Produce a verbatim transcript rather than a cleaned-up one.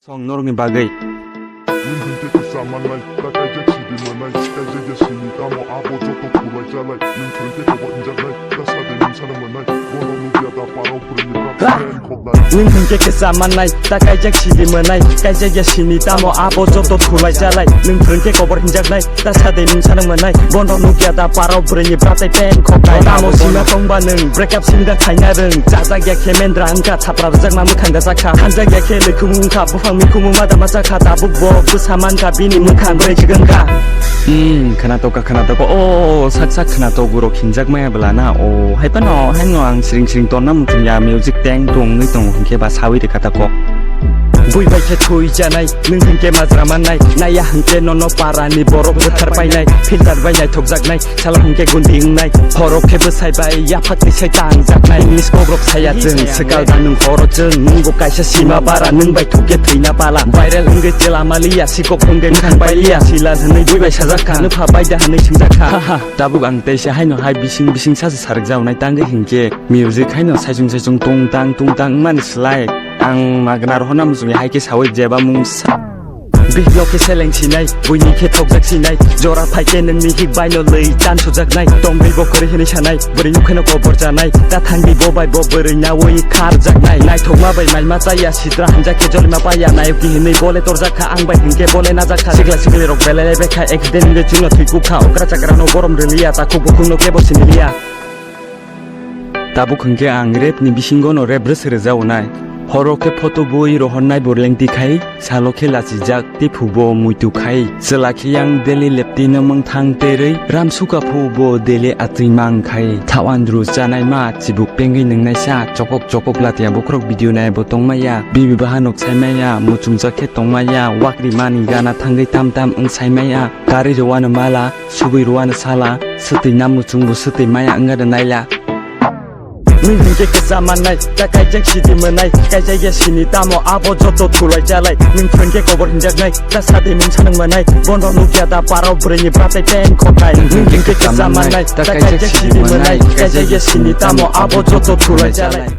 Song norokni bagwi. Nwng hwnkhe kwcham mannai, ta kaijak sidi mwnai, kaijak ya sini tamo abo joto khulai chalai. Nwng hwnkhe kobor hinjaknai, ta sade nwng sana mwnai. Bono nukya ta parao bwrwini bwkha pen khoknai. Nwng hwnkhe kwcham mannai, ta kaijak sidi mwnai, kaijak ya sini tamo abo joto khulai chalai. Nwng hwnkhe kobor hinjaknai, ta sade nwng sana mwnai. Bono nukya ta parao bwrwini bwkha pen khoknai. Tamo sima tongba nwng break up sini da khaina rwng. Chajak ya khe mendra wngkha, thapra rwjakma mwkhang da chakha. Hanjak ya khe lwkhumung wngkha, buphang mikhumung ma da ma chakha. Tabuk bo bwsa mankha, bini mwkhang bai chigwngkha. Hmm, khwnatok kha, khwnatok kha. O, sak sak khwnatok borok hinjak maya bwla na. O, hai phano, haino ang siring siring torna muchung ya, music teng tong wngwi tongo, hinkhe ba sawi rwkha ta kok. Bui bai khe thwi janai, nwng hinkhe majra mannai. Naiya hinkhe nono parani borok bwthar painai. Filter bai naithokjaknai, salo hinkhe gundi wngnai. Horok khe bwsai bai yaphak twi sai tangjaknai. English kokrok saya chwng, swkal da nwng horo chwng. Nwng bo kaisa sima bara, nwng bai thukhe thwina pala. Viral wngwi chwla maliya, sikok wngwi mwkhang pailiya. Sila hwnwi bui bai sajak kha, nwpha bai da hwnwi swngjak kha. Haha, tabuk ang teisa haino hai bising bising sasa sarikjaonai tangwi hinkhe music haino saichung saichung tungtang tungtang wngmani slai ang magna rohorna muchungya hai khe sawi jeba mungsa. Bihikno khe seleng sinai, buini khe thokjak sinai, jora phai khe nwngni hik baino lwi chan sujaknai, tongwi bo kwrwi hwnwi sanai, bwrwi nukheno kobor janai, ta thangdi bo bai bo bwrwi nawi kharjaknai, naithokma bai maima chaya, sitra hanja khe jolima paya, nayok di hwnwi bole torjak kha, ang bai hinkhe bole najak kha, sikla sikli rok belai lai bai kha, accident wngwi chwngno thwi kuk kha, okra chakrano borom rwliya, takhuk bukhukno kebo siniliya. Tabuk hwnkhe ang rap ni bisingo no rap bwswk rwjaonai. Horo khe photo bui rohornai bo lengti khai, salo khe lachijak tei phubo muitu khai. Chwla khe yang daily lepti no mwngthang terwi, ram suka phubo daily atwi mang khai. Thawandru chanai ma chibuk pengwi nwngnai sa, chokok chokok latia bokhorok video nai bo tongmaya. Bibi bahanok saimaya, muchungjak khe tongmaya, wakri mani gana thangwi tam tam wng saimaya. Karwi rwano mala, sugwi rwano sala, swtwi namu chwngbo swtwi maya wngya da naila. Nwng hinkhe kwcham mannai, ta kaijak sidi mwnai, kaijak ya sini tamo abo joto thulai chalai. Nwng thwng khe kobor hinjaknai, ta sadi nwng sanang mwnai, bono nukya da parao bwrwini bwratai pen khoknai. Nwng hinkhe kwcham mannai, ta kaijak sidi mwnai, kaijak ya sini tamo abo joto thulai chalai.